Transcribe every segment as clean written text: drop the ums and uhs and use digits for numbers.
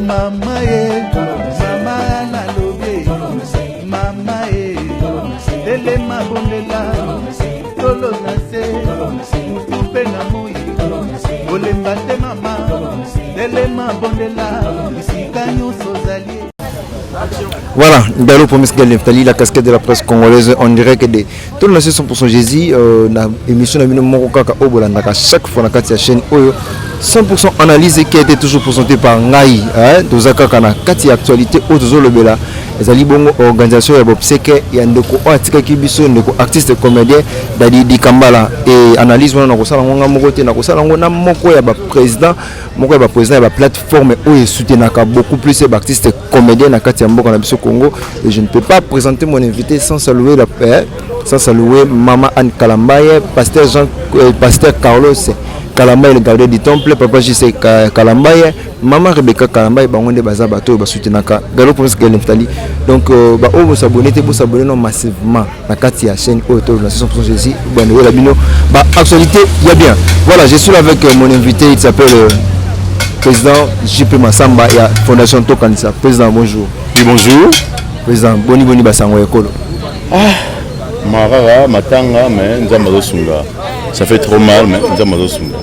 Mama ye, mama nalobi, mama ye, telema, bondela, tolo na se, mutu mpe na moi, kolemba te. Mama, telema, bondela, bisika nyonso ozali. Voilà, Gallo Promise Gaël Neftali, la casquette de la presse congolaise en direct de tout le nation 100% Jésus, na émission na bino moko kaka oyo bolandaka chaque fois na kati ya chaîne oyo 100% analyse, qui a été toujours présenté par ngai, hein. Toza kaka na kati ya actualité oyo tozolobela, ezali bongo organisation ya bobsèques ya ndeko oyo atikaki biso, ndeko artiste comédien Dadi Dikambala. Et analyse wana nakosala yango nga moko te, nakosala yango na moko ya baprésident, moko ya baprésident ya baplateforme oyo esoutenaka beaucoup plus baartiste comédien na kati ya mboka na biso Congo. Et je ne peux pas présenter mon invité sans saluer Mama Anne Kalambaye, pasteur Jean, pasteur Carlos Kalambaye, le gardien du temple, papa JC Kalambaye, Mama Rebecca Kalambaye. Bango nde baza bato oyo basoutenaka Gallo Prince Gaël Neftali. Donc baoyo bosabone te, bosabone no massivement na kati ya chaîne oyo to na 100% Jésus, bandeko bino ba actualité ya bien. Voilà, je suis là avec mon invité, il s'appelle président JP Massamba ya Fondation Tokanisa. Président, bonjour. Oui, bonjour. Président, boni boni basango ya ekolo? Marara matanga, mais Nzambe azosunga. Ça fait trop mal, mais Nzambe azosunga.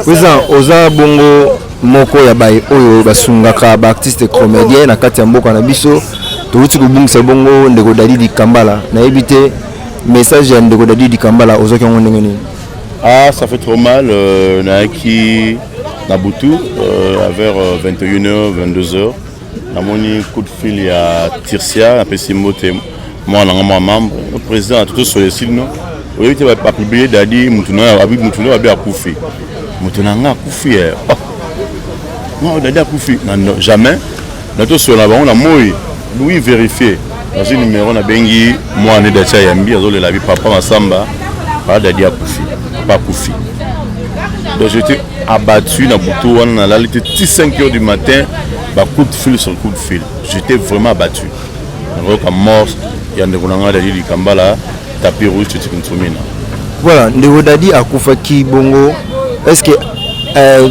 Président, oza bongo moko ya baye oyo basungaka baartiste comédien na kati ya mboka na biso. Touti kobungisa bongo ndeko Dadi Dikambala. Nayebi te, message ya ndeko Dadi Dikambala ozwaki yango ndenge nini? Ah, ça fait trop mal. Nayaki na butu, vers 21h, 22h, namoni coup de fil ya Tirsia. Napesi mbote mwana nanga, mwa membre, président toto sollicite no. Oyebi te, bapublie Dadi, mutu na mutu no babe akufi, moto na nga akufi. Oh non, Dadi akufi? Non, jamais. Natosola na bango na moi, oui, vérifier. Nazwi numéro, nabengi mwana Dati, ayambi, azolela bi: "Papa Masamba, papa Dadi akufi, papa akufi." Donc j'étais abattu. Na butu wana nalali te ti 5 heures du matin, ba coup de fil sur coup de fil. J'étais vraiment abattu. Nakoyoka mort ya ndeko na ngai Dadi Dikambala, tapis rouge totiki ntsumina. Voilà, ndeko Dadi akufaki bongo. Est ce que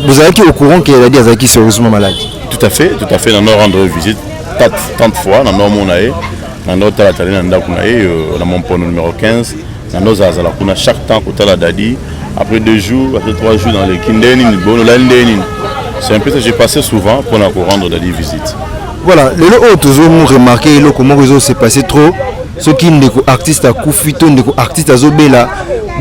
bozalaki au courant ke Dadi azalaki sérieusement malade? Tout à fait, tout à fait. Nano rendre visite tant de fois, nano omona ye, nando otala tali na ndako na ye na Mompono numéro 15. Nando ozalazala kuna chaque temps kotala Dadi. Après 2 jours, après 3 jours, dans les ndenge nini, bono olali ndenge nini. C'est un peu ça, j'ai passé souvent mpona korendre Dadi visite. Voilà, lelo oyo tozomo remarke eloko moko ezose passe trop: soki ndeko artiste akufi to ndeko artiste azobela,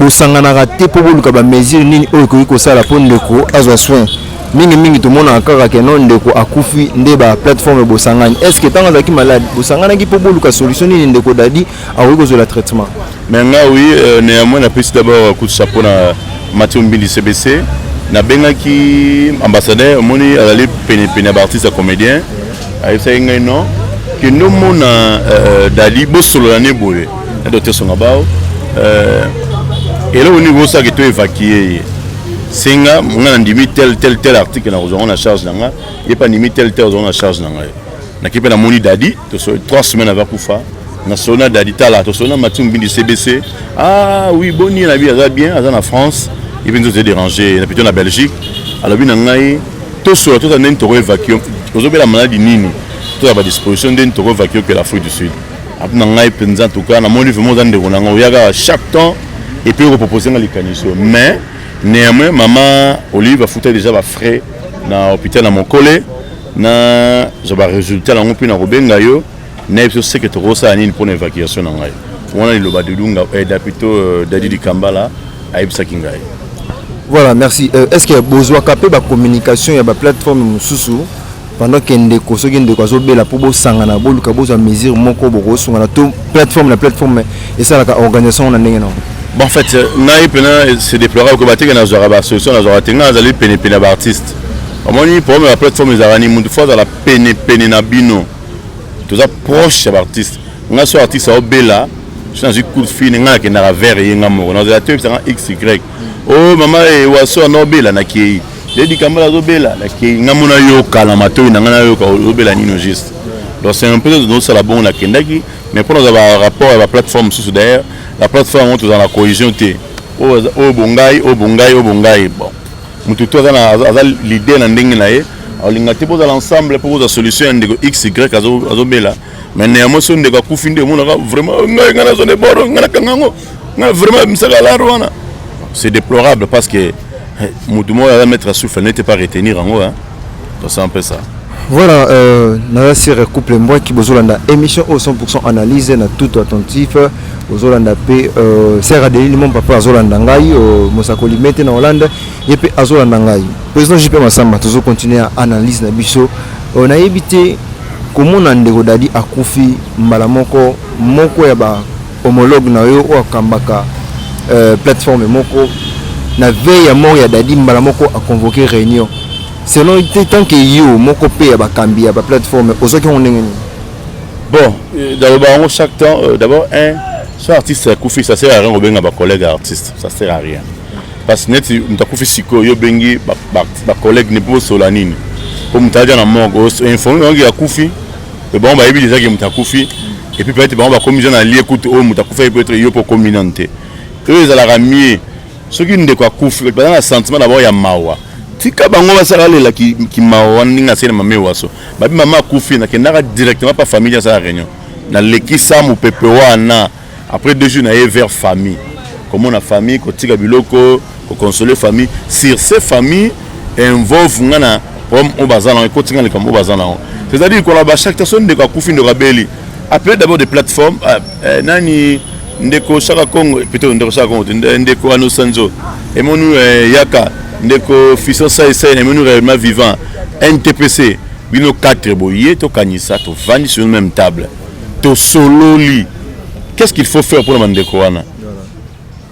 bosanganaka te mpo boluka bamesure nini oyo ekoki kosala mpo ndeko azwa soin. Mingimingi tomonaka kaka keno ndeko akufi nde baplateforme bosangani. Est ce que ntango azalaki malade, bosanganaki mpo boluka solution nini ndeko Dadi akoki kozwela traitement? Mais nga, oui, néanmoins napesi d'abord coup de chapeau na Mathieu Mbindi CBC. Nabengaki ambassadeur, omoni azali penepene ya baartiste ya comédien. Ayebisaki ngai: "Non, kende omona Dadi, bosolola ne boye na docteur Songa Bao, eloko nini bosalaka to évacue ye. Senga nga na ndimi tel tel tel article, na kozwa ngo na charge na nga." Ye mpe andimi tel tel, ozwa ngo na charge na ngai. Naki mpe namoni Dadi 3 semaines avant kufa. Nasolo na Dadi, tala, tosolo na Mathieu Mbindi CBC. "Ah oui, boni?" Na bi aza bien, aza na France. Ye mpe nzoto edérange na plutôt na Belgique. Alobi na ngai: "Tosola, toza ndeni tokoévacue, ozobela maladi nini, toza badisposition ndeni tokoévacue oke l'Afrique du Sud." Apo na ngai mpenza, en tout cas namoni vraiment oza ndeko na ngai, oyaka chaque temps et puis okopropose nga likanisi. Mais néanmoins mama Olive afuta déjà bafrais na hôpital na Mokole, na zwa barésultat nango mpe na kobenga yo, nayebi so seke tokosala nini mpona évacuation na ngai wana. Liloba Dudunga da plutôt Dadi Dikambala ayebisaki ngai. Voilà, merci. Est ce que bozwaka mpe bacommunication ya baplateforme mosusu pendant ke ndeko, soki ndeko azobela, mpo bosangana, boluka bozwa mesure moko bokosungana, to plateforme na plateforme esalaka organisation na ndenge nango? Bon, en fait, ngai mpena c'est déplorable ko bateke nazwaka basolution, nazwaka te. Ngai nazali penepene ya baartiste. Omoni, problème ya plateforme ezalaka ni mutu fo azala penepene na bino. Toza proche ya baartiste. Ngai so artiste aobela, so nazwi coup de fil, ngai nakendaka vers ye nga moko, nazala te oyebisanga xy: "O mama Waso anaobela." Nakei Ledi Kambala azobela, nakei nga mo nayoka na matoi na ngai, nayoka ozobela nino juste. Donc c'est un peu nosala bongo. Nakendaki, mais mpo nazwa barapport ya baplateforme mosusu. D'ailleurs la plateforme yango tozala na cohésion te. Oyo bongai, oyo bongai, oyo bongai. Bon, motu to aza leader na ndenge na ye. Aolinga te bozala ensemble mpo kozwa solution ya ndeko xy azobela. Mais néanmoins, so ndeko akufi nde omonaka vraiment ngai ngai nazwa boro, ngai nakanga yango, ngai vraiment misaka laro wana. C'est déplorable parce que motu moko aza maître souffle n'était pas retenir yango, hein. Donc c'est un peu ça. Voilà, naza sur couple mbwaki, bozolanda émission oyo 100% analyse na tout attentif. Bozolanda mpe sœur Adeline, mon papa azolanda ngai, mosakoli mete na Hollande, ye mpe azolanda ngai. Président JP Masamba, tozocontinue ya analyse na biso. Nayebi te, komona ndeko Dadi akufi mbala moko moko ya bahomologue na yo oyo akambaka plateforme moko, na veille ya mort ya Dadi, mbala moko aconvoqué réunion, selon te, tant que yo moko mpe ya bakambi ya baplateforme, ozwaki yango ndenge nini? Bon, d'abord yango chaque temps, d'abord un so artiste akufi, ça sert à rien kobenga bacollègue artiste, ça sert à rien, parce que neti moto akufi sikoyo, yo obengi bacollègue ne mpo bosola nini? Mpo moto aja na moko informe bango akufi, bango bayebi déjà ke moto akufi. Et puis peut-être bango bakomi ja na lie kutu oyo moto akufi, peut-être yo mpo okomi nanu te. Oyo ezalaka mieux, soki ndeko akufi, baza na sentiment d'abord ya mawa, tika bango basala lela kimawa wana. Ndenge asali na mame waso, babi mama akufi, nakendaka directement pa famille, asala réunion, nalekisa mopepe wana. Après 2 jours, naye vers famille, komona famille, kotika biloko, koconsoler famille. Sur ces familles involve nga na problème oyo baza nango, ekotinga likambo oyo baza nango. C'est-à-dire koloba chaque temps so ndeko akufi, ndeko abeli, appeler d'abord des plateformes, nani, ndeko Chaka Congo, plutôt ndeko Chaka Congo, ndeko Ano Sanzo emonu, yaka ndeko Fiston Saisai emonu, réellement vivant NTPC, bino 4 boye, tokanisa, tovandi sur une même table, tosololi qu'est-ce qu'il faut faire mpona bandeko wana.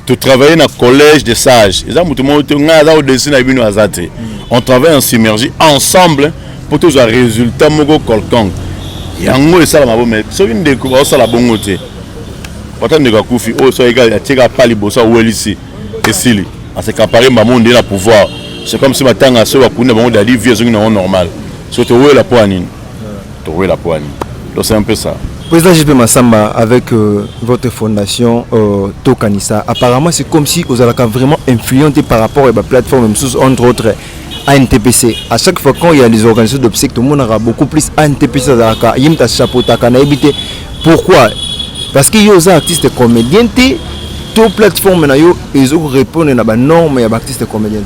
Totravaille na collège de sages, eza moto moko te, ngai aza au-dessus na bino aza te. On travaille en synergie ensemble mpo tozwa résultat moko quelconque. Yango esalama bo, mais soki ndeko baosala bongo te, ata ndeko akufi oyo, so atieka pa liboso, awelisi, esili, as'accaparer mbamo nde na pouvoir. C'est comme si matanga so bakundi na bango Dadi, vie ezongi nango normal. So towela mpo ya nini? Towela mpo ya nini? Donc c'est un peu ça. Président JP Massamba, avec votre fondation Tokanisa, apparemment c'est comme si vous avez vraiment influenté par rapport à la plateforme, entre autres ANTPC. À chaque fois quand il y a les organisations d'obsèques, tout le monde aura beaucoup plus ANTPC, il y a chapeau. Pourquoi? Parce qu'il y a des artistes comédiens, toute plateforme na yo, ils ont répondu à la norme ya artiste comédien.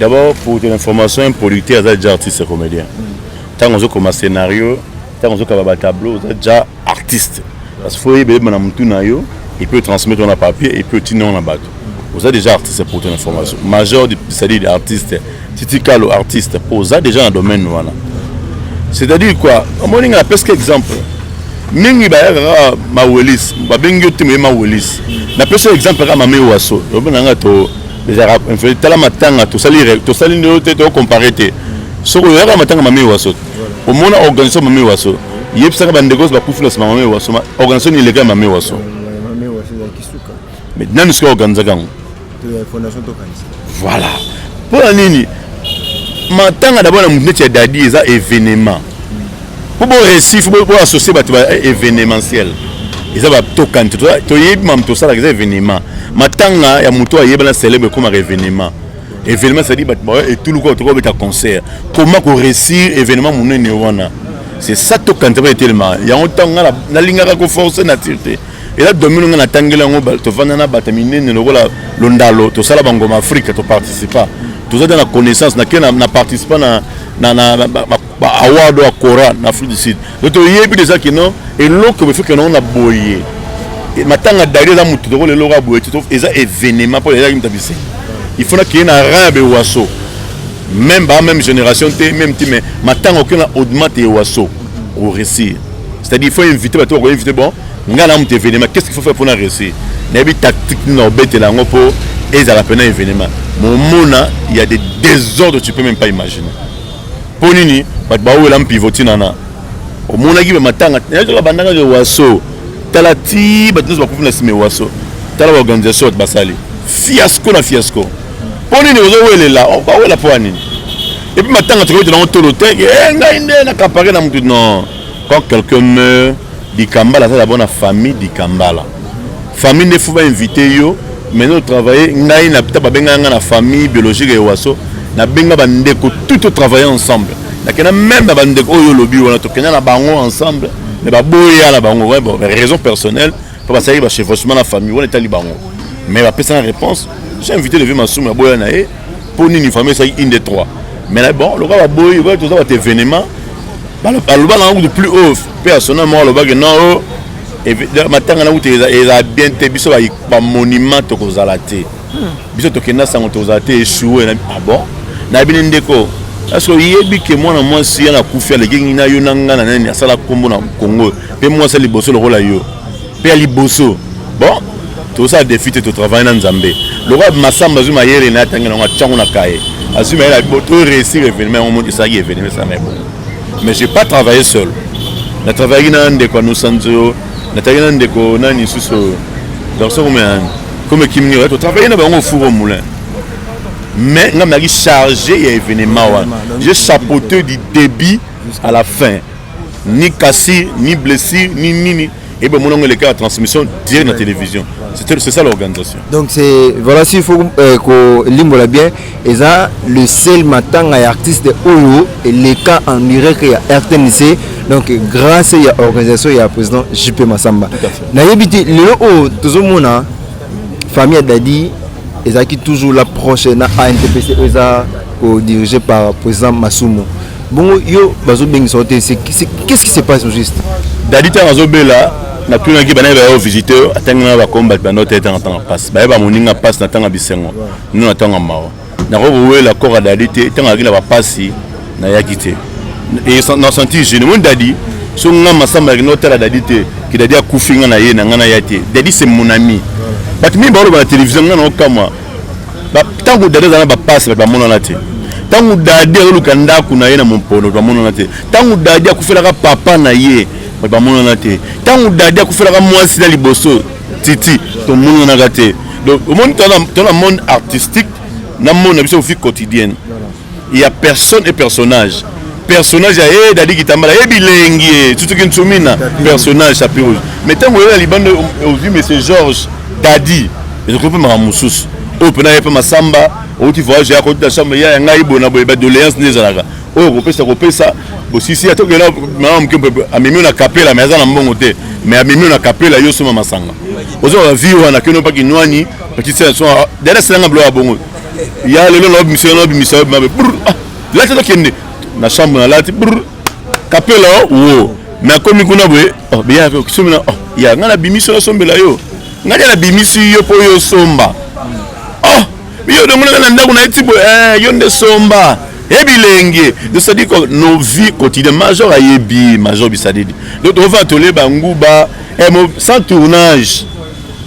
D'abord, pour ton information, un producteur est déjà artiste comédien. Tant qu'on a comme scénario, tant qu'on a comme tableau, vous êtes déjà artiste. Parce qu'il faut yeba na mutu na yo, il peut transmettre na papier et puis otindi na bato. Vous êtes déjà artiste, pour ton information. Major, c'est-à-dire artiste, Titi Kalo artiste, vous êtes déjà dans le domaine wana. C'est-à-dire quoi? Omoni nga napesaka exemple. Mingi bayaka kaka mawelis, babengi yo te moye mawelis. Napesi exemple kaka mame waso. Obe nanga to ezalaka tala matanga tosali, tosali nde te, tokompare te. Soki oyaka matanga mame waso, omona organisation mame waso, yebisaka bandeko nyonso bakufi na nsima mame waso, organisation nini eleka ya mame waso? Mais nani soki organisaka yango? Voilà mpona nini matanga d'abord na motu neti ya Dadi eza événement. Mpo boréussir, faut boassocier bato ba événementiel, eza batokani te, toyebi mamu tosalaka, eza événement. Matanga ya moto ayebana célèbre ekomaka événement. Événement, c'est-à-dire bato baya etuluka, tokobeta concert. Comment koréussir événement monene wana? C'est ça tokani te. Etelema yango ntango nga nalingaka koforce nature te, eza domaine nga natangeli yango. Tovanda na bato minene lokola Londalo, tosala bangoma Afrique, toparticipa, toza te na connaissance, nake na participa na ba award ya Kora na Afrique du Sud. Donc toyebi déjà kino eloko befo kende na boye. Matanga Dali eza motu tokola eloko ya boye te, eza événement mpo ezalaki moto ya bisengo. Il faut nakeye na rang ya bewaso, même ba même génération te, même te, mais matanga okende na audimat ewaso oréussir. C'est-à-dire il faut inviter bato, bakoinviter. Bon, ngai na moto événement, qu'est-ce qu'il faut faire mpona réussir? Nayebi tactique nini na obetela yango mpo ezala mpena événement. Momona, il y a des désordres, tu peux même pas imaginer. Mpo nini bato bawela mpivo ntina omonaki bamatanga nayoka bandanga ewaso, tala ti bato nyonso bakufi na nsima ewaso, tala baorganisation bato basali fiasco na fiasco. Mpo nini ozowelela? Bawela mpo ya nini? Et puis matanga tokobetela yango tolo te, ngai nde nakapare na motu. Non, quand quelqu'un meurt, dikambala aza d'abord na famille. Dikambala famille nde faut bainvite yo. Maintenant otravaille, ngai na ta babengaka ngai na famille biologique ewaso. Nabenga bandeko, tout travailler ensemble. Nakenda même na bandeko oyo olobi wana, tokenda na bango ensemble, mais baboya na bango. Ouais, bon, raison personnelle mpo basalaki bachevauchement na famille wana, etali bango, mais bapesanga réponse. J'ai invité le vieux Masumu, aboya na ye. Mpo nini? Famille esalaki une, deux, trois, mais na bon, lokola baboyi, oyo toza bato événement, aloba nanga kutu plus haut mpe asona moko, alobaki non, o matanga na kutu ezala bien te, biso bamonument tokozala te, biso tokenda sango tokozala te, échoué. Ah bon, nayebi ne ndeko, parce que oyebi ke mwana mwasi ya nakufi aleki na yo na nga na nani asala nkombo na Congo, mpe mwasi ya liboso lokola yo mpe ya liboso. Bon, tozosala défi te, totravaille na Nzambe. Lokola Masamba azwi mayele na ye, atangi nango, atiango na kaye, azwi mayele, bo to réussir événement yango. Moni esalaki événement, esalama bongo, mais j'ai pas travaillé seul. Natravaillaki na ndeko ya Nosanzo, nataki na ndeko nani lisusu, garçon comme nani, comme Kimni, totravaille na bango au four au moulin, mais nga nayaki chargé ya événement wana. J'ai chapeauté du début à la fin, ni cassure, ni blessure, ni nini. Et ben mon eleka ya transmission direct na télévision. C'est ça l'organisation. Donc c'est voilà, s'il faut kolimbola bien, eza le seul matanga ya artiste oyo eleka en direct ya RTNC, donc grâce ya organisation ya président JP Masamba. Nayebi te, lelo oyo tozomona famille ya Dadi ezalaki toujours la proche na ANTPC oyo eza kodirigé par président Masumu. Bongo yo bazobengisa yo te, qu'est-ce qui se passe au juste? Dadi, ntango azobela, natunaki bana bayo visiteur, atangi na bakomba bando te. Ntango ntango mpasi, bayeba moninga mpasi na ntango bisengo, no na ntango mawa. Nakoki kowela corps ya Dadi te. Ntango azalaki na bapasi, nayaki te na senti gêne. Moni Dadi, so nga Masamba yaki notala Dadi te, ke Dadi akufi, nga na ye na nga naya te. Dadi, c'est mon ami. Bato mingi baoloba na télévision, nga na okamwa. Ntango Dadi aza na bapasi, bato bamonana te. Ntango Dadi azoluka ndako na ye na mopono, bato bamonana te. Ntango Dadi akufelaka papa na ye, bato bamonana te. Ntango Dadi akufelaka mwasi na liboso titi, tomonanaka te. Donc omoni, tona monde artistique na monde na biso vie quotidienne, il y a personne et personnage. Personnage ya ye Dadi Kitambala, ye bilengi ye tutuki ntsumina, personnage tapis rouge. Mais ntango oyo na libanda, ozwi monsieur Georges Dadi, ezokoki mpe makambo mosusu oyo mpena ye mpe Masamba outi voyage ya koti na chambre ya ngai boye na boye, badoléance nde ezalaka oyo kopesa kopesa bosisi. Atokenda mama moke, amemi yo na kapela, mais aza na mbongo te, mais amemi yo na kapela, yo soma masanga, ozwa vie wana, keno mpaki nwani petite sœur so dada asalanga biloko ya bongo ya lelo naobimisa, naobimisa mabe lati, tokende na chambre, nalati brr kapela wo, mais akomi kuna boye, beya somela ya ngai, nabimisi, nasombela yo, ngai nde nabimisi yo mpo yo osomba. Oh, yo dongo nanga na ndako na ye ti boye, yo nde somba ebilenge. Donc c'est-à-dire que nos vies quotidiennes, major ayebi, major bisadidi, donc tokofana toleba nguba sans tournage.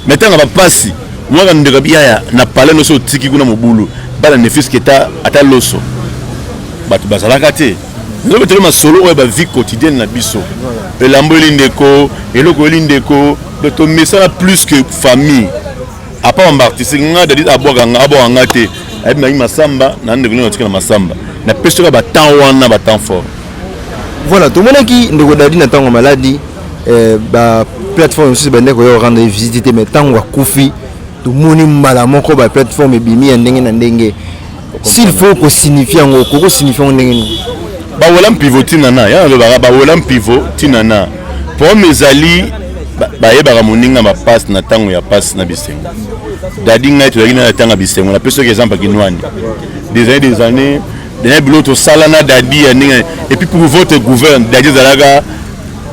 Mais ntango bapasi mwaka ndeko yaya na palais nyonso otiki kuna mobulu, bana ne fût-ce que ata loso, bato bazalaka te. Nazobetela masolo oyo bavie quotidienne na biso, elambo eli ndeko, eloko eli ndeko. Donc tomesana plus que famille. À part bamba artistique, nga Dadi abwaka nga, abwaka nga te. Ayebi nangi Masamba na ndeko ndenge natika na Masamba, napesi kaka batemps wana, batemps fort. Voilà, tomonaki ndeko Dadi na ntango maladi, baplateforme mosusu bandeko koya korendre visite te, mais ntango akufi, tomoni mbala moko baplateforme ebimi ya ndenge na ndenge. S'il faut kosignifie yango, kokosignifie yango ndenge nini? Bawela mpivo ntina na ya nalobaka, bawela mpivo ntina na problème ezali bayebaka moninga bapasi na ntango ya pasi na bisengo. Dadi, ngai tozalaki na ntango ya bisengo. Napesi soki exemple Kinwani, des années, des années, dernier biloko tosala na Dadi ya ndenge. Et puis pour votre gouverne, Dadi ezalaka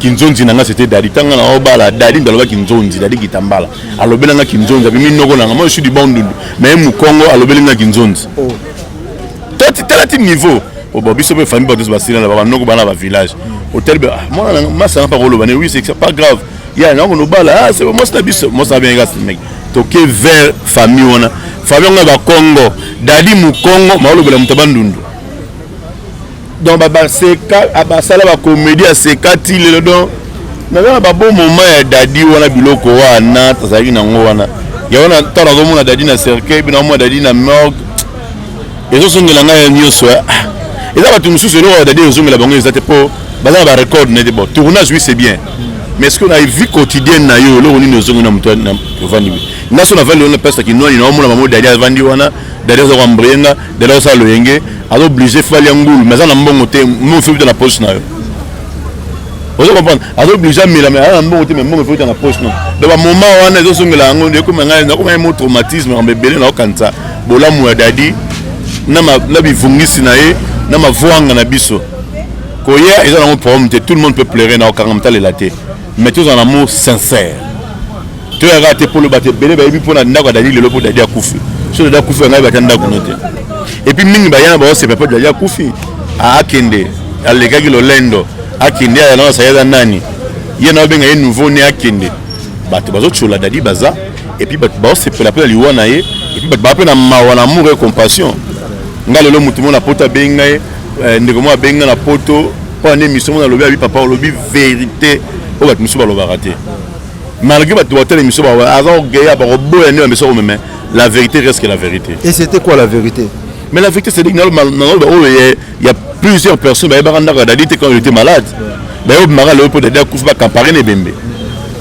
kinzonzi na nga, c'était Dadi. Ntango na obala Dadi, nde alobaki kinzonzi. Dadi Kitambala alobelanga kinzonzi, abimi noko nanga. Moi, je suis du Bandundu, mais mokongo alobeli nga kinzonzi. Tala ti niveau. Bon, biso mpe famille, bato basila na banoko, bana bavillage, otali mwana masanga mpa koloba ne, oui, c'est pas grave, ya nango nobala. Ah, c'est mwasi na biso, mwasi na bien mec. Toke vers famille wana, famille yango ya bakongo, Dadi mokongo maolobela moto ya Bandundu. Donc baseka, basala bacomédie, aseka ti lelo. Donc naza na babon moment ya Dadi wana, biloko wana tozalaki nango wana. Yango na ntango nazomona Dadi na cercueil, mpe nazomona Dadi na morgue, ezozongela ngai nyonso. Eza bato mosusu, eloko ya Dadi ezongela bango eza te, mpo baza na barecord nete. Bon, tournage, oui, c'est bien, mais est ce que na vie quotidienne na yo, eloko nini ozongi na moto ovandi? Nga so navandi wana, place Kinwani, naomona mamo Dadi avandi wana. Dadi aza koembraye nga, Dadi azosala loyenge, aza oblige fali ya ngulu, mais aza na mbongo te, mbongo faut na poche na yo. Ozo comprendre? Aza oblige amela, mais aza na mbongo te, mais mbongo faut na poche no. Donc ba moment wana ezozongela yango, ekoma ngai, nakoma ye mo traumatisme, makambo ebele naokanisa bolamu ya Dadi na bivungisi na ye na mavwanga na biso. Koya eza nango problème te, tout le monde peut pleurer, na okanga mtalela te, mais tozala na amour sincère. Toyaka te mpo loba te, ebele bayebi mpo na ndako ya Dadi lelo mpo Dadi akufi. So Dadi akufi, ngai bata ndako no te. Et puis mingi bayana baosepa mpo Dadi akufi, akende alekaki lolendo, akende aya na saya eza nani ye na obenga ye nouveau ne akende. Bato bazotiola Dadi baza, et puis bato baosepela mpe na liwa na ye, et puis bato baa mpe na mawa na amour et compassion. Nga lelo motu moko na poto abengi ngai, ndeko moko abengi ngai na poto mpo na émission moko nalobi, abi papa olobi vérité oyo bato mosusu balobaka te. Malgré bato batala émission aza ogeya bakoboya nde bamesa komeme, la vérité reste que la vérité. Et c'était quoi la vérité? Mais la vérité, c'est que naloba oyo, il y a plusieurs personnes bayebaka ndako ya Dadi te quand il était malade. Bayobimaka lelo mpo Dadi akufi, bakampare na ebembe,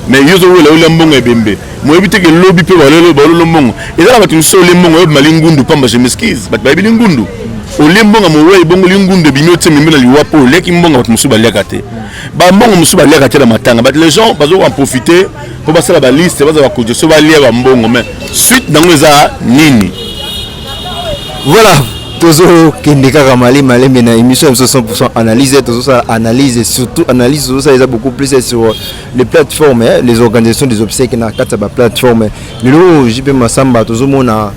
mais yo ozowela olia mbongo ebembe, moyebi te ke lobi mpe balolo mbongo. Eza na bato mosusu olie mbongo, oyobima lingundu pamba. Je m'excuse, bato bayebi lingundu. Olie mbongo mowei, bongo lingundu ebimi, otie mimbi na liwa mpo oliaki mbongo. Bato mosusu baliaka te bambongo, mosusu baliaka te na matanga. Bato, les gens bazo en profiter mpo basala baliste, baza bacotisation, balia bambongo, mais suite nango eza nini? Voilà, tozokende kaka malembe malembe na émission ya biso 100% analyse. Tozosala analyse, surtout analyse tozosala eza beaucoup plus sur les plateformes, hein, les organisations des obsèques na kati ya baplateforme. Lelo JP Masamba, tozomona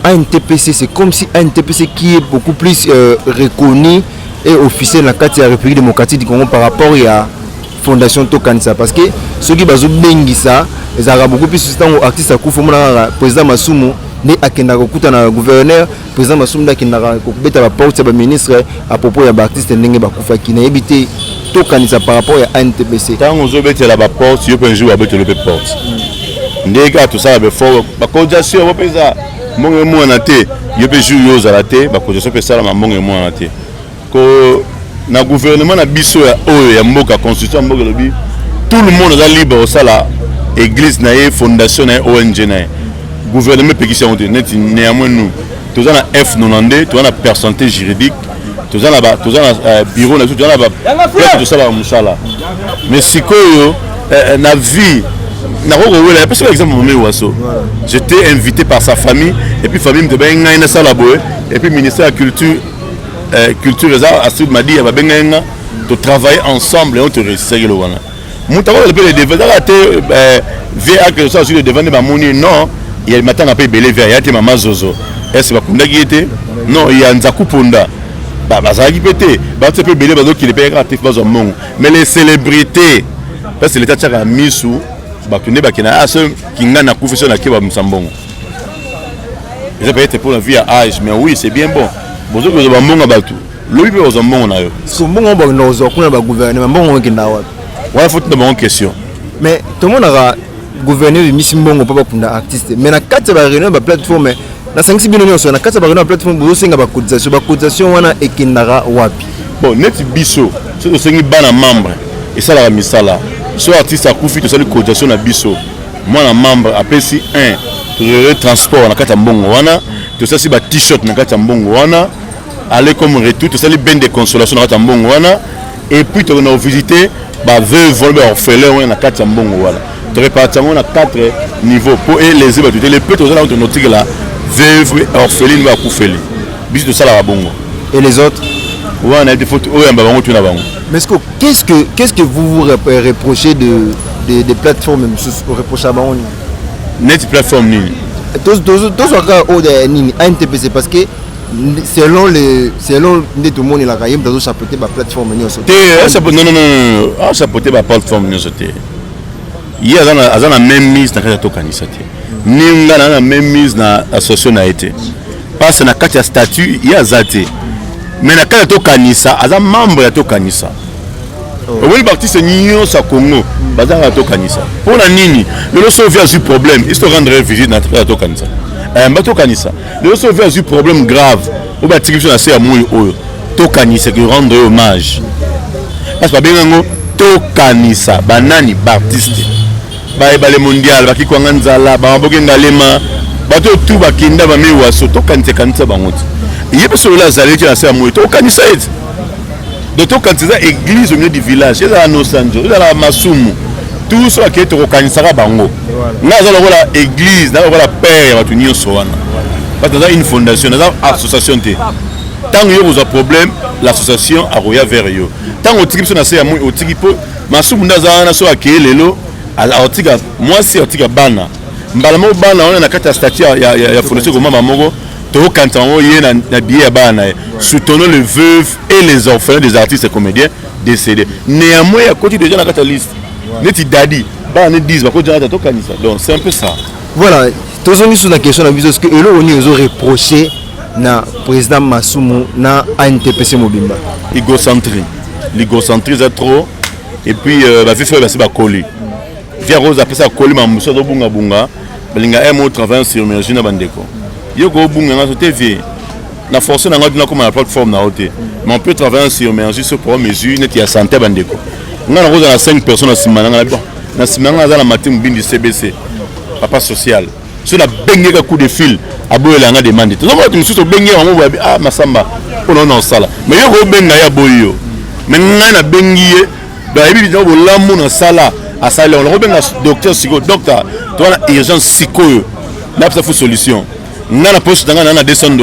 ANTPC, c'est comme si ANTPC qui est beaucoup plus reconnu et officiel na kati ya République démocratique du Congo par rapport ya Fondation Tokanisa, parce que soki bazobengisa ezalaka beaucoup plus ntango artiste akufa. Omona kaka président Masumu nde akendaka kokutana na gouverneur, président Masumu nde akendaka kobeta baporte ya baministre à propos ya baartiste ndenge bakufaki. Nayebi te, Tokanisa par rapport ya ANTPC. Ntango ozobetela baporte, yo mpe jour babetela mpe porte. Ndenge kaka tosala befort, bacotisation bo mpenza mbongo emonana te. Yo mpe jour yo ozala te, bacotisation mpe esalama, mbongo emonana te. Ko na gouvernement na biso ya oyo ya mboka, constitution ya mboka elobi tout le monde aza libre kosala église na ye, fondation na ye, ONG na ye. Gouvernement epekisi yango te. Neti néanmoins nous toza na F92, toza na personnalité juridique, toza na bureau na biso, toza na baplace tosalaka mosala. Mais sikoyo na vie nakoki kowela yapesi exemple Mame Waso. J'étais invité par sa famille et puis famille moto ebengi ngai nasala boye, et puis ministère ya culture, culture eza Astrid Madia, babengai nga, totravaille ensemble yango, toréussisaki eloko wana. Moto akozala mpe le devant ezaka te, vie ake osala sur le devant nde bamoni. Non, ya matanga mpe ebele, vie aya te. Mama Zozo ese bakundaki ye te, non, ya Nzaku Ponda bazalaki mpe te. Bato mpe ebele bazokende mpe kaka te, bazwa mbongo. Mais les célébrités, parce que l'état tiaka misu bato nde bakenda. Ah, so kinga nakufi, so nake bamisa mbongo, eza peut-être pour la vie ya âge. Mais oui, c'est bien bon, bozoki kozwa bambongo ya bato, lobi mpe kozwa mbongo na yo. So mbongo bakenda kozwa kuna bagouvernement, mbongo ekenda wapi? Wana faut tuna bango question. Mais tomonaka gouverneur ebimisi mbongo mpo bakunda artiste, mais na kati ya baréunion ya baplateforme, nasangisi bino nyonso na kati ya baréunion ya plateforme, bozosenga bacotisation. Bacotisation wana ekendaka wapi? Bon, neti biso soki tosengi bana membre, esalaka misala. So artiste akufi, tosali cotisation na biso, mwana membre apesi 1, tozore transport na kati ya mbongo wana, tosalisi ba t-shirt na kati ya mbongo wana, aller comme retour, tosali bain de consolation na kati ya mbongo wana, et puis tokenda kovisite baveuve wana, baorphelin wana na kati ya mbongo wana. Toreparti yango na 4 niveau mpo elese bato te. Le peu tozala yango, tonotikela veuve, orpheline, bakufeli biso, tosalaka bongo. Et les autres? Wana ete faut oyamba bango, tuna bango. Mais qu'est-ce que vous vous reprochez de plateforme mosusu? Oreproche bango nini? Neti plateforme nini? Tozwaka oyo nini, ANTPC, parce que selon nde tomonelaka ye, moto azochapeauter baplateforme nyonso. Te, non, non, non, achapeauter baplateforme nyonso te. Ye aza na même mise na kati ya Tokanisa te, ni nga na même mise na association na ye te, parce na kati ya statut ye aza te, mais na kati ya Tokanisa aza membre ya Tokanisa. Omoni, baartiste nyonso ya Congo baza kaka Tokanisa. Mpo na nini? Lelo so vieux azwi problème, iso rendre visite na kati ya Tokanisa, ayamba Tokanisa. Lelo so vieux azwi problème grave oyo batiki biso na se ya moi oyo, Tokanisa ke rendre hommage, parce babenga yango Tokanisa. Banani? Baartiste bayebale mondial, bakikwanga nzala, bamaboke ngalema. Bato oyo tu bakenda bamewaso, tokanisa kanisa bango ti. Ye mpe solola azali ti na se ya moi, tokanisa ye ti. Donc tokanisa eza église au milieu du village, ezala Nosanjo, ezala Masumu, tout so akei tokokanisaka bango. Ngai aza lokola église, naza lokola père ya bato nyonso wana. Parce que naza une fondation, naza association te. Ntango yo kozwa problème, l'association akoya vers yo. Ntango otiki biso na se ya moi, otiki mpo Masumu nde aza wana, so akei lelo akotika mwasi, akotika bana. Mbala moko bana wana na kati ya statut ya fondation ekomama moko, tokokanisa yango ye na billet ya bana na ye. Soutenons les veuves et les orphelins des artistes et comédiens décédés. Néanmoins akoti déjà na kati ya liste neti Dadi, bana ne 10 bakoti na kati ya tokanisa. Donc c'est un peu ça. Voilà, tozongi su na question na biso, ce que eloko nini ozo reprocher na président Masumu na ANTPC mobimba? Égocentrie, l'égocentrie eza trop. Et puis bafifi oyo basi bakoli, Via Rose apesa akoli mamusu, azobungabunga, balinga mo travail sur énergie na bandeko. Yo kobunga nga so te, vie na force na nga nakoma na plateforme na yo te, mais on peut travailler sur énergie sur pour mesure neti ya santé. Bandeko, nga nakozala na 5 personnes na nsima na nga. Bon, na nsima nga aza na Matin Mobindi, CBC, papa social. So nabengeka coup de fil, aboyela nga demande. Tozomona bato mosusu obenge bango boye: "Ah, Masamba, mpona ona osala." Mais yo kobenga ye, aboyi yo. Mais ngai nabengi ye, donc ayebi bino bolamu nasala, asali yango. Nakobenga docteur sikoyo: "Docteur, toza na urgence sikoyo, napesa fu solution." Nga na poche na ngai na 200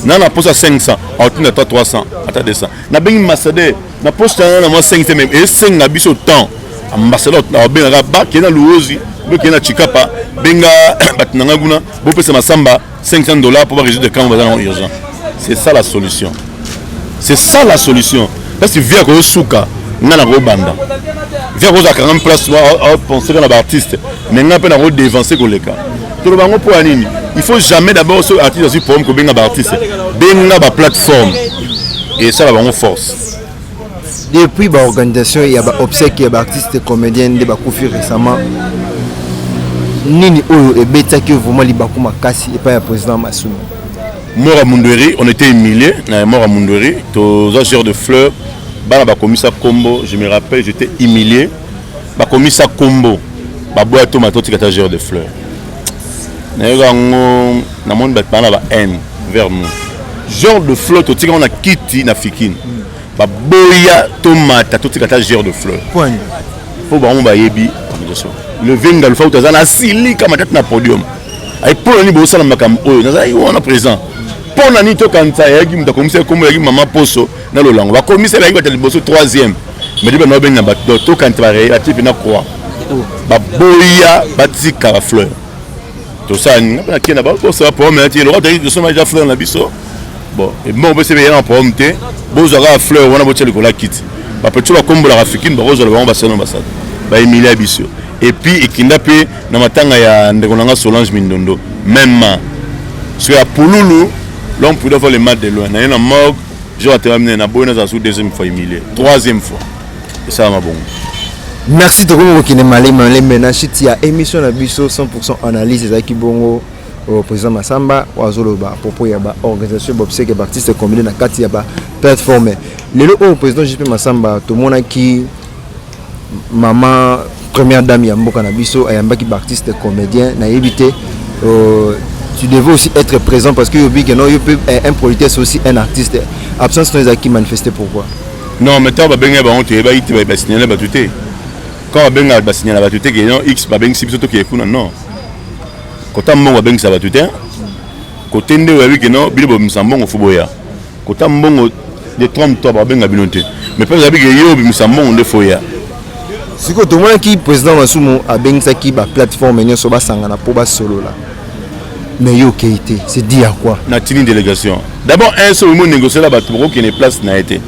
$, na poche ya 500, aotinda ata 300, ata 200. Nabengi ambassadeur, na poche na ngai na mwa 500, mais esenga biso temps. Ambassadeur abengaka: "Bakende na Luozi, bokende na Chikapa, benga bato na ngai kuna, bopesa Masamba 500 $ mpo barésoudre camp baza nango urgent." C'est ça la solution, c'est ça la solution. Parce que via koyosuka, nga na kobanda via kozala kanga place, apense na baartiste, mais nga mpe nakodevance koleka. Toloba yango mpo ya nini? Il faut jamais d'abord, soki artiste azwi problème, kobenga baartiste, benga baplateforme, esala bango force. Depuis baorganisation ya baobsèque ya baartiste comédien nde bakufi récemment, nini oyo ebetaki vraiment libaku makasi epai ya président Masumu? Mort ya Mundweri, on était humilié na mort ya Mundweri. Toza genre de fleur, bana bakomisa kombo. Je me rappelle, j'étais humilié. Bakomisa kombo, baboya toma, totika ta genre de fleur. Nayoka yango, namoni bato bana ba haine vers nous. Genre de fleur, totika yango na kiti na Fikine, baboya tomata, totika ta genre de fleur mpo bango bayebi organisation. Le venga lufa kuta aza na silika matatu na podium ayi: "Mpo na nini bosala makambo oyo?" Nazalaki wana présent. Mpo na nini tokanisa ayaki moto akomisa kombo yaki mama poso na lolango, bakomisa bayaki bato liboso, troisième. Mais di bana babenga bato, tokanisa batie mpe na croix, baboya batika bafleur. Tosala nini? Nga mpe nakende bakosala problème nati eloko toyaki, tosomba eza fleur na biso. Bon, mbongo mpe sebe na problème te, bozwa kaka fleur wana, botia likolo ya kiti. Bapetio bakombolaka Fikine, bakozwala bango, basala basala, baemilia biso. Et puis ekinda mpe na matanga ya ndeko na nga Solange Mindondo, même soki ya pululu, l'homme prudent voit le mal de loin. Naye na morgue, jour atema minene, naboyi nazala su deuxième fois humilié, troisième fois esalama bongo. Merci. Tokomi kokende malemi malembe na chute ya émission na biso 100% analyse. Ezalaki bongo président Masamba oyo azoloba à propos ya baorganisation baobsèque ya baartiste comédien na kati ya baplateforme. Lelo oyo, président JP Masamba, tomonaki mama première dame ya mboka na biso ayambaki baartiste comédien. Nayebi te, tu devais aussi être présent parce que yobi ke non, yo mpe un producteur, c'est aussi un artiste. Absence no ezalaki manifester pourquoi? Non, mais ntango babengaki bango, toyebaki te. Basignale bato te. Quand babengaka, basignala bato te ke non, x babengisi biso, tokeye kuna. Non, kota mbongo babengisa bato te. Kote nde oyebi ke non, bino bobimisa mbongo, fo boya. Kota mbongo de 33, babenga bino te. Mais mpe oyebi ke yo obimisa mbongo nde fo ya. Sikoyo tomonaki président Masumu abengisaki baplateforme nyonso basangana mpo basolola, mais yo okei te, c'est dit à quoi? Natini délégation d'abord. Un so omo négocier na bato, bakokende place na ye te.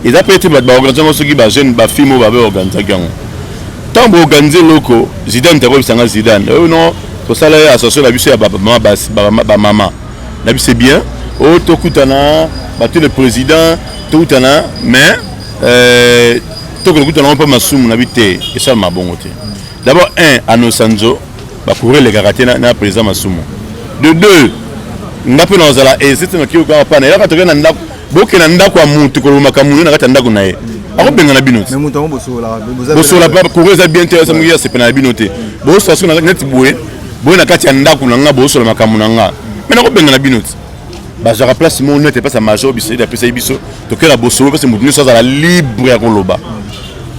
Eza mpe ete bato baorganize yango, soki bajeune bafilme oyo babe organisaki yango. Ntango boorganize eloko, Zidane takoyebisanga: "Zidane oyo non, tosala ye association na biso ya bamama basi, bamama na biso bien oyo, tokutana bato, le président, tokutana." Mais tokende kutana ngo mpe Masumu na bi te, esalama bongo te. D'abord un anosanzo bacourrier elekaka te na président Masumu. De deux, nga mpe nazala ese te, nakoki kaka pana elaka. Tokende na ndako, bokende na ndako ya mutu, koloba makambo na kati ya ndako na ye, akobenga na bino te. Bosola, courrier eza bien te, asamoki asepela na bino te. Bosola soki neti boye. Boye na kati ya ndako na nga, bozosola makambo na nga. Mais nakobengana bino ti. Bazwaka place moko nete place ya major Biselele apesaki biso, tokela bosolo place moto nyonso azala libre ya koloba.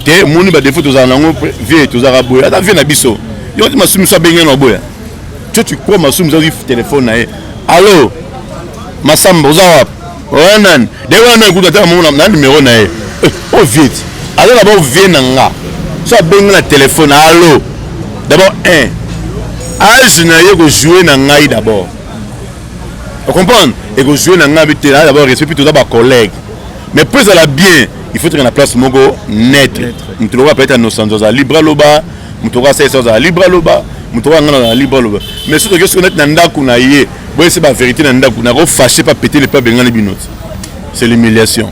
Te omoni ba défaut tozala nango vie tozalaka boye, ata vie na biso. Yo ti Masumu so abengi na boya. Tu tu crois Masumu azwi telefone na ye. Allo Masamba oza wapi? Oya nani? De wana nani kutu ata mona na numéro na ye. Eh, o vie ti. Aza na ba vie na nga. So abengi na telefone allo. D'abord un âge na ye ko jouer na ngai d'abord. Vous comprenez? Et que jouer na ngai te d'abord respect puis toza ba collègues. Mais pour ezala bien, il faut être na place moko neutre. Mutu lokola peut-être Nosanzo azala libre aloba, mutu lokola Saïsa azala libre aloba, mutu lokola ngana azala libre aloba. Mais soki toke soki neti na ndako na ye, boyese ba vérité na ndako, nako fâché pas péter le pas bengani bino. C'est l'humiliation.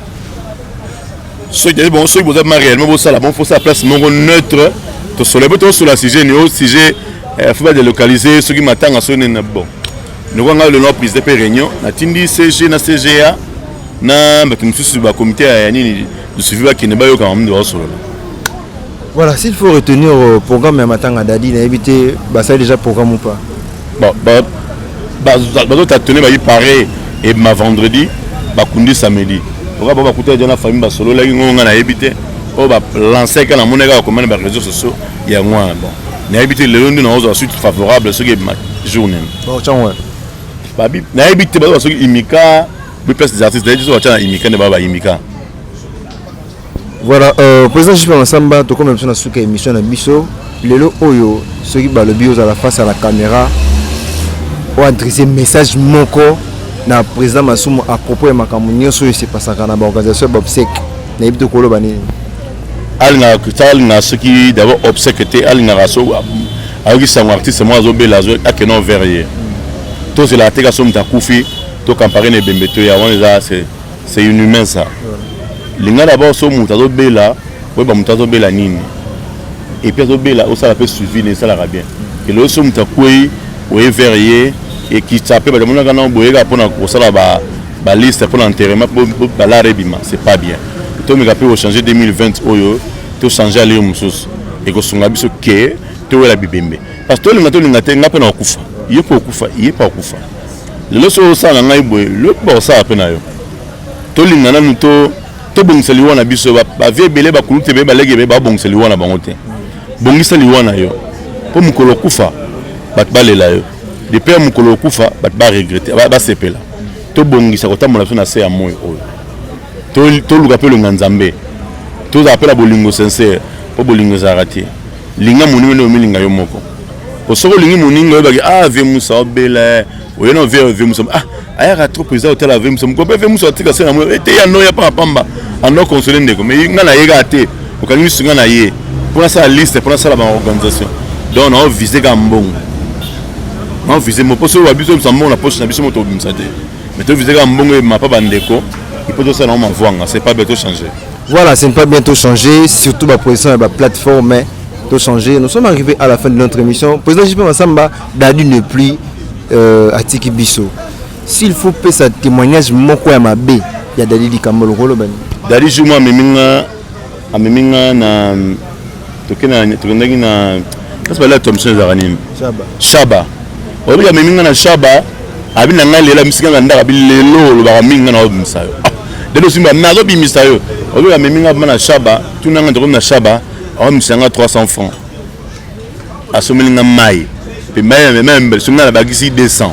Soki bon, soki boza ma réellement bosala bon, faut ça place moko neutre. Tosola po tosola sujet ni au sujet faut pas délocaliser soki matanga soki nini na bon. Noko nga lelo président pe réunion natindi CG na CGA na bato mosusu ba comité ya nini de suivi bakende bayoka makambo basolola. Voilà, s'il faut retenir programme ya matanga Dadi, nayebi te basali déjà programme ou pas? Bon, bazotâtonner bayi pareil et ma vendredi bakundi samedi. Oka ba bakuta déjà na famille basololaki ngo nga nayebi te oyo balancer kaka namoni kaka komana ba réseaux sociaux ya ngwana. Bon, nayebi te lelo nde naozwa suite favorable soki ebima jour nini. Bon, tiens, babi nayebi te bazoba soki imika bi place des artistes nayebi te soki batya na imika nde baba ba imika. Voilà, président JP Massamba, tokomi biso na suka émission na biso. Lelo oyo soki balobi ozala face à la caméra o adresser message moko na président Masumu à propos ya makambo nyonso oyo esepasaka na baorganisation ya baobsèque, nayebi te koloba nini. Alingaka alingaka soki d'abord obsèque te, alingaka so ayoki sango artiste moko azobela, akende envers ye. Tozelaka te ka so moto akufi tokampare na ebembe to ya wana, eza c'est inhumain ça. Linga d'abord so moto azobela, oyeba moto azobela nini et puis azobela, osala mpe suivi na esalaka bien. Eloko so moto akwei, oye vers ye, ekita mpe bato bamonaka nao boyeka mpona kosala baliste mpona enterrement mpo balare ebima, c'est pas bien. Tomeka mpe kochange 2020 oyo, tochange alire mosusu ekosunga biso ke towela bibembe, parce que tolinga tolinga te, nga mpe na kokufa, ye mpe okufa, ye mpe akufa. Lelo soki osala na ngai boye, lelo mpe bakosala mpe na yo. Tolinga nanu tobongisa liwa na biso. Bavie ebele, bakulutu ebele, baleki ebele babongisa liwa na bango te. Bongisa liwa na yo mpo mokolo okufa bato balela yo, depuis ya mokolo okufa bato baregrete basepela. Tobongisa kotambola biso na se ya moi oyo, toluka mpe olonga Nzambe, tozala mpe na bolingo sincère, mpo bolingo ezalaka te. Linga moninga nde omilinga yo moko, po soki olingi moninga oyebaki ah vie Musa obela oye na vie Musa ah ayaka trop président otala vie Musa moko mpe vie Musa atika se na moi ete ya noya pamba pamba ando console ndeko. Mais nga na ye kaka te, okangi misu nga na ye mpo nasala liste, mpo nasala baorganisation, donc nao vise kaka mbongo, nao vise mo mpo soki babiso obimisa mbongo na poche na biso mo tobimisa te, mais to vise kaka mbongo ebima mpa bandeko ipo tosala nango mavwanga. C'est pas bien, tochanger. Voilà, ce n'est pas bientôt changé, surtout ma position et ma plateforme, mais tout changé. Nous sommes arrivés à la fin de notre émission. Président JP Massamba, Dadi ne plus atiki biso. S'il faut payer sa témoignage, moko ya mabe, ya Dadi likambo lokolo bani. Dadi jour ameminga na tokendaki na kasi bala Thomson ezalaka nini? Shaba. Shaba. Oyebi ameminga na Shaba, abi na ngai lelo amisika na ndako, abi lelo olobaka mingi, ngai na obimisa yo. Lelo osimba nazobimisa yo. Oyebi amemi nga na Shaba, tuna nga tokomi na Shaba, aomisa nga 300 francs. Asomeli nga mai. Pe mai même soki nga nabakisi 200.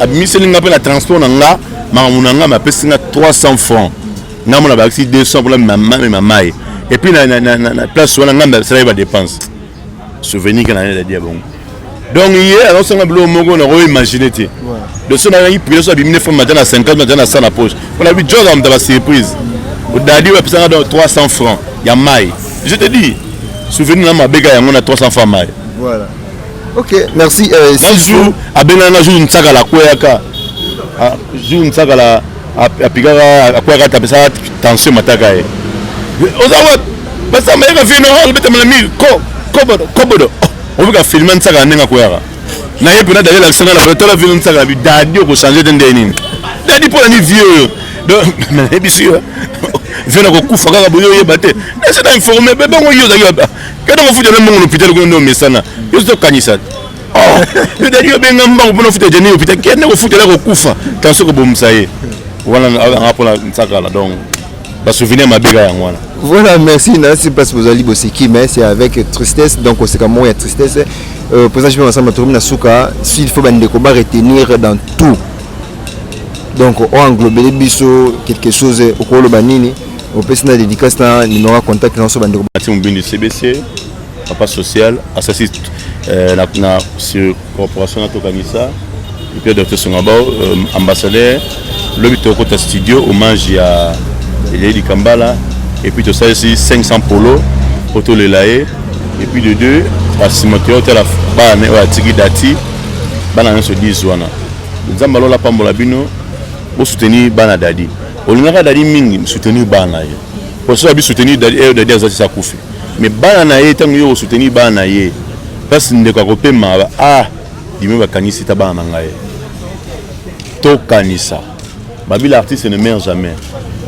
Abimiseli nga mpe na transport na nga, makambo na nga, mapesi nga 300 francs. Nga mona bakisi 200 mpona mema mai. Et puis na place wana nga asalaki ba dépense. Souvenir ke na ye dadi ya bongo. Donc ye azosanga biloko moko nakoimagine te. Donc so nazalaki priere so abimi ne femme matin na 50 matin na 100 na poche. Mpona bi joza moto ba surprise. Dadi oyo apesanga donc 300 francs ya mai. Je te dis, souvenir na mabeka yango na 300 francs mai. Voilà. Ok, merci. Na jour abengaka nga jour nsakala akweyaka, jour nsakala apikaka akweyaka te, apesaka tension mataka ye. Oza wapi? Basamba yaka vie no alobetama na mire ko kobodo kobodo. Obika filme nsakala ndenge akweyaka. Na ye mpena Dadi alakisanga na tala vie no nsakala bi Dadi okochange te ndenge nini? Dadi mpo na ni vie oyo. Donc nayebisi yo vie na kokufa kaka boye oyeba te. Nasi na informe be bongo yo ozalaki kende kofuta na mbongo na hôpital kuna nde omesana. Yo tokanisa. Oh, yo Dadi, obenga mbango mpona ofuta Jani hôpital, kende kofutela kokufa, tension kobomisa ye wana anga mpona nsakala. Donc basouvenir mabe kaka yango wana. Voilà, merci. Nasi place bozali boseki, mais c'est avec tristesse. Donc oseka moko ya tristesse. Président JP Masamba, tokomi na suka. S'il faut bandeko ba retenir dans tout, donc oenglobele biso quelque chose, okoloba nini? Opesi na dédicace na numéro ya contact na biso bandeko. Mati Mobindi, CBC, papa social, asasi na sur corporation na Tokanisa, et puis docteur Songabao, ambassadeur. Lobi tokota studio, hommage ya Elieli Kambala, et puis tosalisi 500 polo po tolela ye. Et puis de deux, basima toyotala bana oyo atiki dati, bana nyonso 10 wana. Nzambe alola pambola bino, bosoutenir bana Dadi. Olingaka Dadi mingi, soutenir bana ye. Po so abi soutenir Dadi, eyo Dadi aza tisa akufi, mais bana na ye, ntango yo kosoutenir bana na ye, mpasi ndeko akopema. Ah, dimi bakanisi ta bana na ngai. Tokanisa babi, l'artiste ne meurt jamais.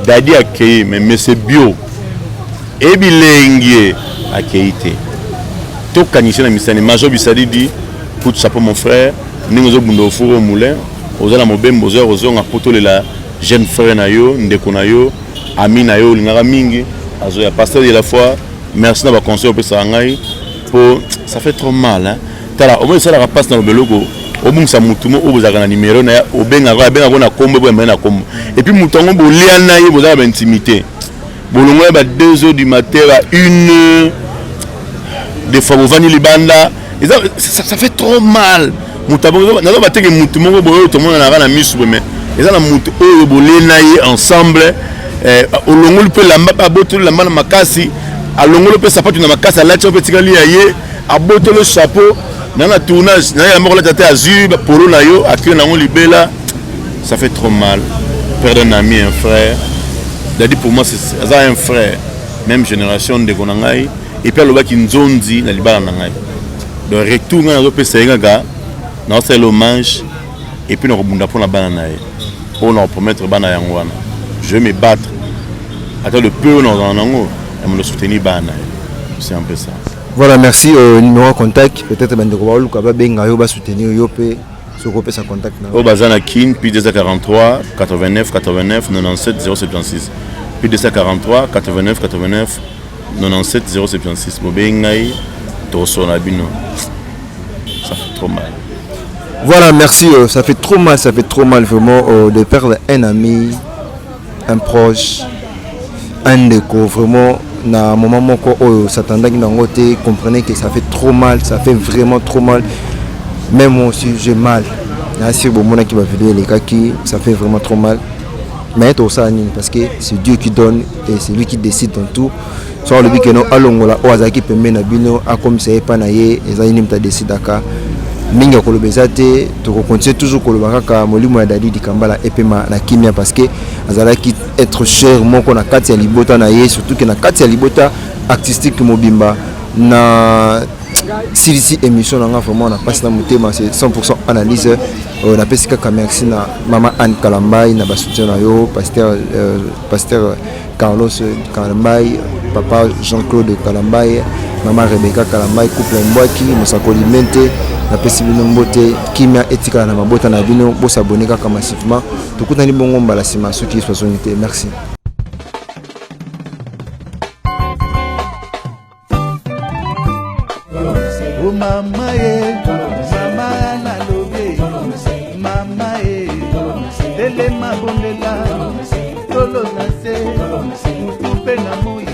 Dadi akei, mais mese bio ebilengi akei te. Tokanisi na misani. Major Bisalidi, coup de chapeau, mon frère, ndenge ozobunda au four au moulin, oza na mobembo, oza kozonga po tolela jeune frère na yo, ndeko na yo, ami na yo olingaka mingi, azoya. Pasteur de la foi, merci na baconseil opesaka ngai, po ça fait trop mal, hein? Tala, omoi esalaka mpasi na lobeloko obungisa mutu mo oyo bozalaka na numero na ye, obengaka, abengaka na kombo, boyamba ye na kombo, et puis motu yango bolia na ye, bozalaka baintimité, bolongola ba 2 heures du matin, ba 1 heure, des fois bovandi libanda, eza ça fait trop mal. Moto nazo bateke motu moko boye oyo tomonanaka na misu boye, mais eza na motu oyo bolie na ye ensemble, olongoli mpe lamba, mpe abotoli lamba na makasi, alongoli mpe sapatu na makasi, alati mpe etikali ya ye, abotoli chapeau na tournage na ye, yamba kolata te, azwi polo na yo, akei nango libela. Ça fait trop mal, perdre un ami, un frère. Dadi pour moi c'est aza un frère, même génération, ndeko na ngai, et puis alobaki nzonzi na libala na ngai. Donc retour ngai nazopesa ye kaka, naosalela hommage, et puis nakobunda mpona bana na ye oyo nakopromettre bana yango wana. Je vais me battre, ata le peu oyo nazala nango ya mondo soutenir bana na ye. C'est un peu ça. Voilà, merci. Numéro contact, peut-être bandeko baoluka babenga yo, basoutenir yo mpe, soki opesa contact na. Oyo baza na Kin, plus 243 89 89 97 076, plus 243 89 89 97 076. Bobengi ngai, tokosola na bino. Ça fait trop mal. Voilà, merci. Ça fait trop mal, ça fait trop mal vraiment de perdre un ami, un proche, un ndeko, vraiment na moment moko oyo s'attendaki nango te. Comprenez que ça fait trop mal, ça fait vraiment trop mal. Même moi aussi, j'ai mal. Nasi bomonaki bavideo elekaki, ça fait vraiment trop mal. Mais tosala nini? Parce que c'est Dieu qui donne et c'est lui qui décide dans tout. So alobi keno alongola oyo azalaki pembeni na bino, akomisa ye epai na ye, ezali nini moto adecidaka. Mingi ya koloba eza te, tokocontinue toujours koloba kaka molimo ya Dadi Dikambala epema na kimia, parce que azalaki être cher moko na kati ya libota na ye, surtout ke na kati ya libota artistique mobimba. Na silisi émission na nga vraiment na mpasi na motema, c'est 100% analyse. Napesi kaka merci na mama Anne Kalambai na basoutien na yo, pasteur Carlos Kalambai, papa Jean-Claude Kalambai, mama Rebecca Kalambai, couple Mbwaki mosakoli mente. Napesi bino mbote, kimia etikala na mabota na bino. Bosabone kaka massivement. Tokutani bongo mbala nsima soki Yesu azongi te. Merci. O mama ye, mama nalobi, mama ye, telema bondela, tolo na se, mutu mpe na moi,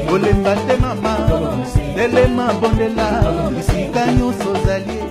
kolemba te mama, telema bondela, bisika nyonso ozali.